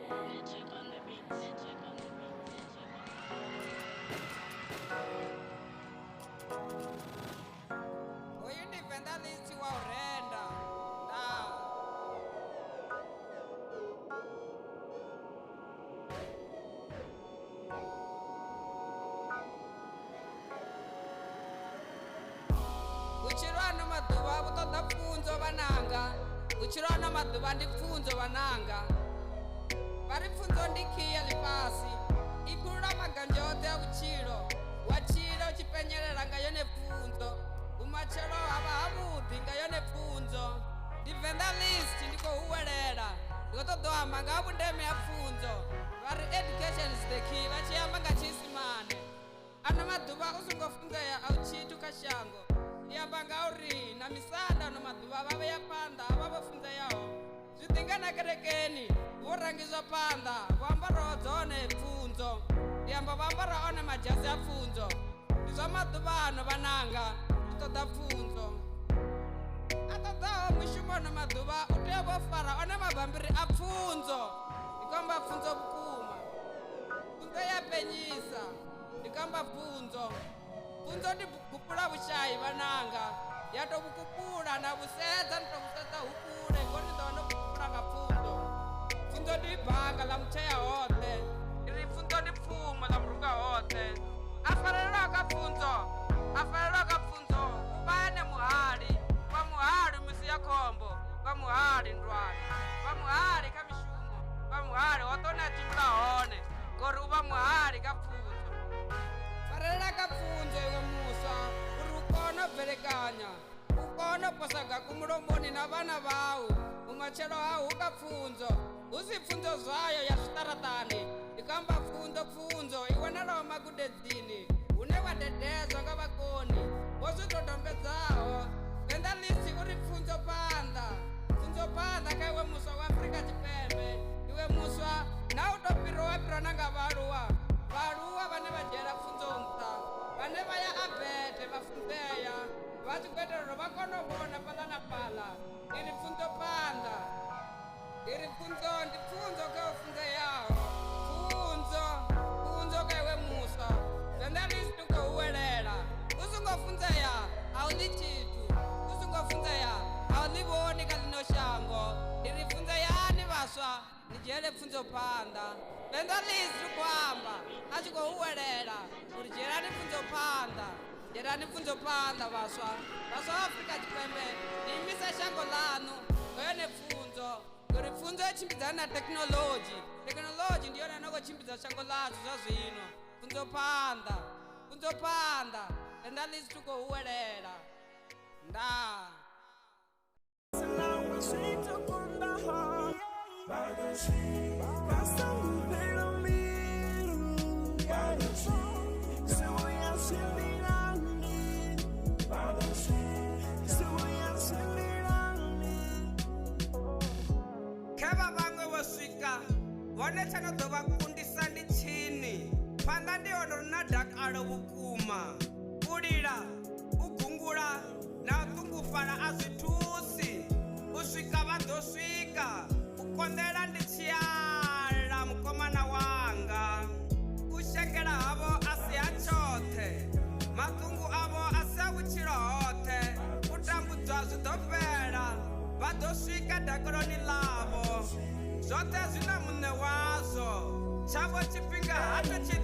Magic on the beat. Magic on the beat. Magic on the beat. Hoyu ndi Venḓa list wa u renda. Ndaa. Vhutshilo ano maḓuvha vhu ṱoḓa pfunzo vhananga. Vhutshilo ano maḓuvha ndi pfunzo vhananga. Vha ri pfunzo ndi khiyi ya ḽifhasi, i phulula maganzhe oṱhe a vhutshilo. Wa tshila u tshi penyelela nga yone pfunzo, vhumatshelo ha vha havhuḓi nga yone pfunzo. Ndi Venḓa list, ndi khou huwelela, ndi khou ṱoḓa u amba nga ha vhundeme ha pfunzo. Vha ri education is the key, vha tshi amba nga tshiisimane. Ano maḓuvha u songo funzea a u tshithu kha shango. Ndi amba ngauri na misanda ano maḓuvha vha vhea phanḓa havha vho funzeaho. Zwi ḓi nga na kerekeni vho rangiswa phanḓa vho ambaraho dzone pfunzo. Ndi amba vho ambara one madzhasi a pfunzo. Ndi zwa maḓuvha ano vhananga, ndi ṱoḓa pfunzo. A ṱoḓaho mushumo ano maḓuvha u tea vho fara one mabambiri a pfunzo. Ndi khou amba pfunzo vhukuma. Pfunzo ya penyisa. Ndi khou amba pfunzo. Pfunzo ndi kupula vhushai vhananga. Ya to vhukupula na vhusedza, ni to vhusedza hu kule ngori ni ḓo vha no vhukupula nga pfunzo. Pfunzo ndi banga ḽa muthea hoṱhe. Ndi ri pfunzo ndi pfumo ḽa murunga hoṱhe. A farelwaho kha pfunzo, a farelwaho kha pfunzo u vha ene muhali. Vha muhali misi ya khombo, vha muhali ndwani, vha muhali kha mishumo, vha muhali hoṱhe hune a tshimbila hone ngori u vha muhali kha pfunzo. Farelela kha pfunzo iwe muswa uri u kone u bvelekanya, u kone u posa gaku mulomoni na vhana vhau. Vhumatshelo hau hu kha pfunzo, hu si pfunzo zwayo ya zwiṱaraṱani. Ndi khou amba pfunzo, pfunzo i wanalaho magudedzini hune wa dededzwa nga vhakoni vho zwi dodombedzaho. Venḓa list uri pfunzo phanḓa, pfunzo phanḓa kha iwe muswa wa Afrika Tshipembe. Iwe muswa na u tou fhirwa wa fhirwa na nga vhaaluwa, vhaaluwa vhane vha dzhiela pfunzo nṱha, vhane vha ya abete vha funzea vha tshi khou itela uri vha kone u vhona fhaḽa na fhaḽa. Ndi ri pfunzo phanḓa, ndi ri pfunzo ndi pfunzo kha u funzeaho. Pfunzo, pfunzo kha iwe muswa. Venḓa list u khou huwelela. U songo funzea a u ḽi tshithu, u songo funzea a u ḽi vhoni kha ḽino shango. Ndi ri funzeani vhaswa, ni dzhiele pfunzo phanḓa. Venḓa list u khou amba a tshi khou huwelela uri dzhielani pfunzo phanḓa, dzhielani pfunzo phanḓa vhaswa. Vhaswa vha Afrika Tshipembe, ni imise shango ḽaṋu nga yone pfunzo, ngori pfunzo i tshimbidzana na thekinoḽodzhi. Thekinoḽodzhi ndi yone ino khou tshimbidza shango ḽashu zwa zwino. Pfunzo phanḓa, pfunzo phanḓa. Venḓa list u khou huwelela. Ndaa. Khe vha vhaṅwe vho swika vhone tsha no ḓo vha kundisa ndi tshini. Phanḓa ndi hone ri na dakalo vhukuma. U lila, u gungula na u ṱungufhala a zwi thusi. U swika vha ḓo swika, u konḓelela ndi tshiala mukomana wanga. U shengela havho a si ha tshoṱhe, maṱungu avho a si a vhutshilo hoṱhe. U tambudzwa zwi ḓo fhela, vha ḓo swika dakaloni ḽavho. Zwoṱhe zwi na muṋe wazwo, tshavho tshifhinga ha thu tshi